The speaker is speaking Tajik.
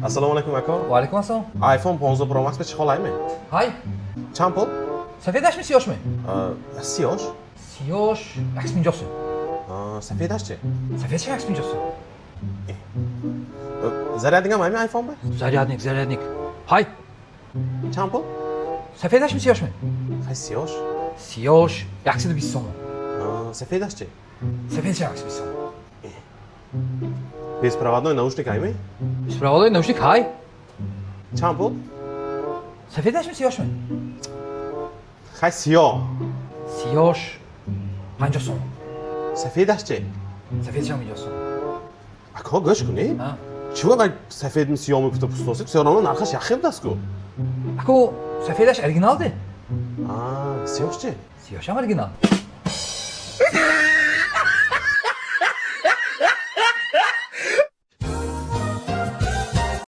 Ассалому алайкум, ако. Ва алайкум ассалом. iPhone 15 Pro Max ба чӣ ҳол айме? Ҳай. Чанд пул? Сафедаш ми, сиёш ми? Сиёш. Сиёш 150 сум. Сафедаш чи? Сафедаш 150 сум. Зарядник ам айми iPhone ба? Зарядник, зарядник. Ҳай. Чанд пул? Сафедаш ми, сиёш ми? Хай, сиёш. Сиёш 120 сом. Сафедаш чи? Сафедаш 120 сом. Беспроводной наушник айми? Беспроводной наушник ҳай. Чанд пул? Сафедаш ми, сиёш ми? Хай, сиёҳ. Сиёш 50 сом. Сафедаш чи? Сафедаш 50 сом. Ако, гӯш кунед. А? Чӣ вай, сафедми, сиёҳми гуфта пустосед, всё равно нархаш як хел будастку. Ако, сафедаш оригинал де. Сиёҳш чи? Сиёшам оригинал.